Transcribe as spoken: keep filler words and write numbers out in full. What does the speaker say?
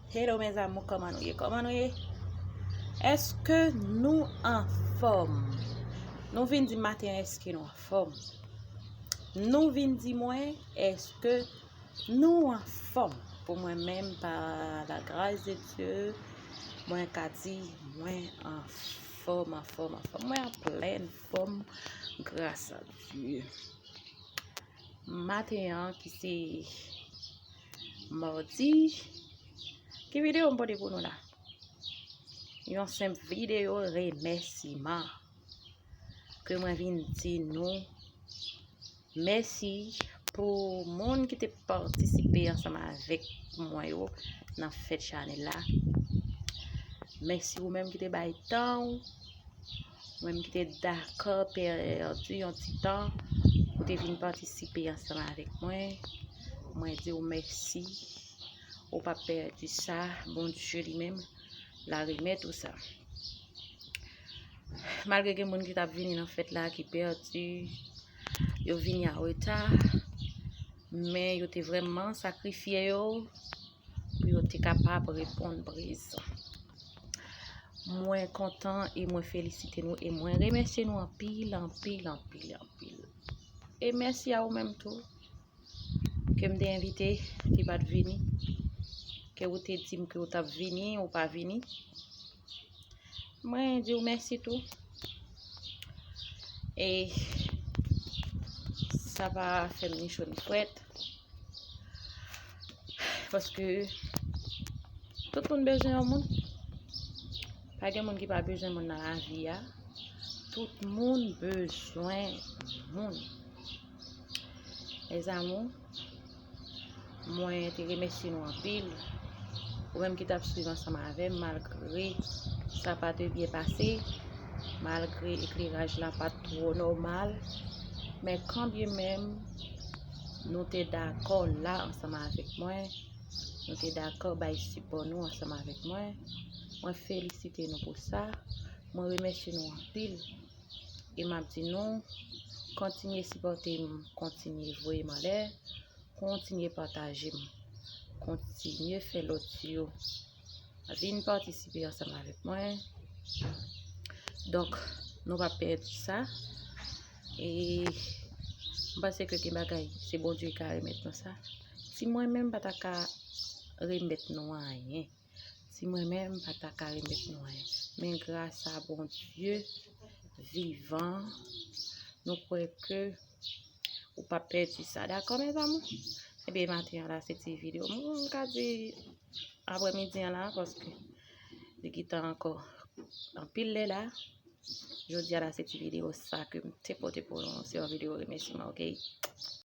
Hello mes amours, kòman nou ye? Kòman nou ye? Èske nou anfòm? Nou vin di maten an, èske nou anfòm? Nou vin di mwen, èske nou anfòm? Pou mwen menm, pa la gras de Dye, mwen ka di mwen anfòm, anfòm, anfòm. Mwen an plèn fòm, gras a Dye. Maten an, ki se madi, ki videyo m pote pou nou la? Yon senp videyo remèsiman ke mwen vin di nou mèsi pou moun ki te patisipe ansanm avèk mwen yo nan fèt Chanel la. Mèsi ou menm ki te bay tan ou, ou menm ki te dakò pèdi yon ti tan pou te vin patisipe ansanm avèk mwen. Mwen di w mèsi. Ou pa pèdi sa, Bondye li menm la remèt ou sa. Malgre gen moun ki t ap vini nan fèt la ki pèdi, yo vini an reta, men yo te vrèman sakrifye yo pou yo te kapab reponn prezan. Mwen kontan e mwen felisite nou e mwen remèsye nou anpil, anpil, anpil, anpil. E mèsi a ou menm tou ke m te envite, ki pa t vini, ke ou te di m ke ou t ap vini, ou pa vini. Mwen di w mèsi tou. E sa pa fè m ni cho ni frèt. Paske tout moun bezwen yon moun. Pa gen moun ki pa bezwen moun nan lavi a. Tout moun bezwen moun. Mes amours, mwen te remèsye nou anpil. Ou menm ki t ap swiv ansanm avè m, malgre sa pa te byen pase, malgre ekleraj la pa t twò nòmal, men kanbyenmenm nou te dakò la ansanm avèk mwen, nou te dakò bay sipò nou ansanm avèk mwen. Mwen felisite nou pou sa. Mwen remèsye nou anpil. E m ap di nou, kontinye sipòte m, kontinye voye m anlè, kontinye pataje m, kontinye fè lòt yo vin patisipe ansanm avèk mwen. Donk, nou pa pèdi sa. E m panse ke gen bagay, se Bondye ki ka remèt nou sa. Si mwen menm pa ta ka remèt nou anyen, si mwen menm pa ta ka remèt nou anyen. Men gras a Bondye vivan, nou kwè ke ou pa pèdi sa. Dakò, mes amours? Ebyen, maten an la, se ti videyo. M, m ka di aprèmidi an la, paske li gentan ankò anpil lè la. Jodi a la, se ti videyo sa ke m te pote pou nou. Se yon videyo remèsiman, oke?